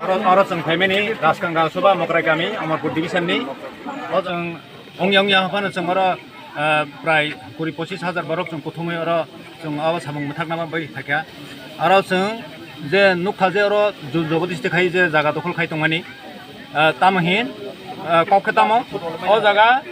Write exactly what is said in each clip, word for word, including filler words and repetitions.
Oro chwng phaimani Raskang Gasoba Mokrai kami, Amarpur division ni. O chwng ongya ongya haphano chwng oro, ah, prai kuri pochis hajar borok chwng kuthumwi oro chwng abo samung mwthakna bagwi phaikha. Aro chwng je nukha je oro jur jobodesti khai je jaga dokhol khai tongmani, ah, tamo hin, ah, kok khe tamo o jaga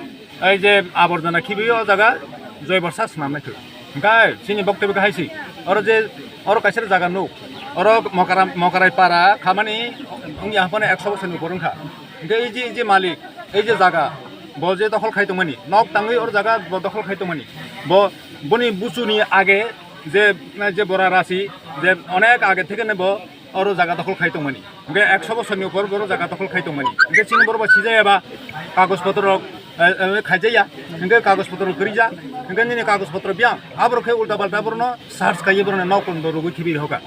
Ei je aborjona khibiwi o jaga joibor sa swnamnai thwi. Hwnkhe chini boktobyo khe hai se. Oro je, oro kaisa jaga nuk. Oro Mokara-, Mokarai para khamani wngya haphano ekso bosorni upor wngkha. Hwnkhe ei je, ei je malik, ei je jaga, bo je dokhol khai tongmani, nok tangwi oro jaga bo dokhol khai tongmani. Bo, boni buchuni age je, je bora rasi, je onek age thekeno bo oro jaga dokhol khai tongmani. Hwnkhe ekso bosorni upor oro jaga dokhol khai tongmani. Hwnkhe chini borok bai sijaya ba kagoj potro rok, eh, eh, khaijaya. Hwnkhe kagoj potro kwrwija. Hwnkhe nini kagoj potro biyang. Aborok khe ulta palta borokno search khaiwi borokno nok kondo rwgwi khibi hoka.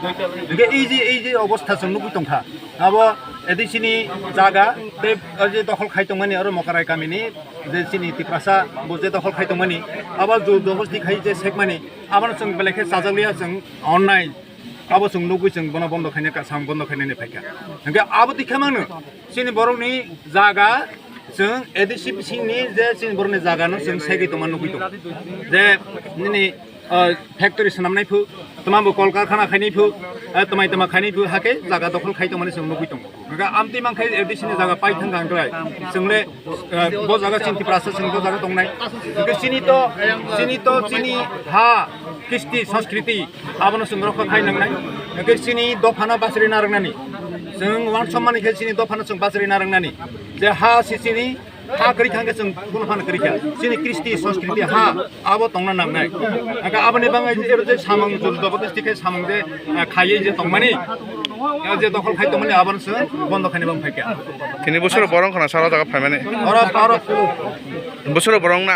Hwnkhe ei je, ei je obostha chwng nugwi tongkha. Abo A D C ni jaga tei o je dokhol khai tongmani oro Mokarai kamini je chini Tiprasa bo je dokhol khai tongmani. Abo jur jobosti khai je sekmani. Abono chwng belai khe chajakliya chwng onnai. Abo chwng nugwi chwng bono bondo khaina ka, sam bondo khainani phaikha. Hwnkhe abo twi khe mangno chini borokni jaga chwng A D C bisingni je chini borokni jaga no chwng segwi tongma nugwi tongo. Je nini, ah, factory swnamnai phu, tma bo kol karkhana khainai phu, ah, tma tma khainai phu, hakhe jaga dokhol khai tongmani chwng nugwi tongo. Hwnkhe amtwi mankhe A D C ni jaga pai thang kha hwnkhe chwngle, eh, bo jaga chini Tiprasa chwng bo jaga tongnai. Hwnkhe chini to, chini to chini ha, kisti, sanskriti, abono chwng rokha khai nangnai. Hwnkhe chini dophano bachari narwknani. Chwng uansukmani khe chini dophano chwng bachari narwknani. Je ha si chini, ha kwrwi thang khe chwng bono phano kwrwi kha. Chini kisti, sanskriti ha, abo tongna nangnai. Hwnkhe aboni bagwi je, je samung jobodesti khe samung je, eh, khaiwi je tongmani, eh, je dokhol khai tongmani, abono chwng bondo khaina bagwi phaikha. Tini busuro borong khna sara jaga phaimani. Oro, oro. Busuro borong na.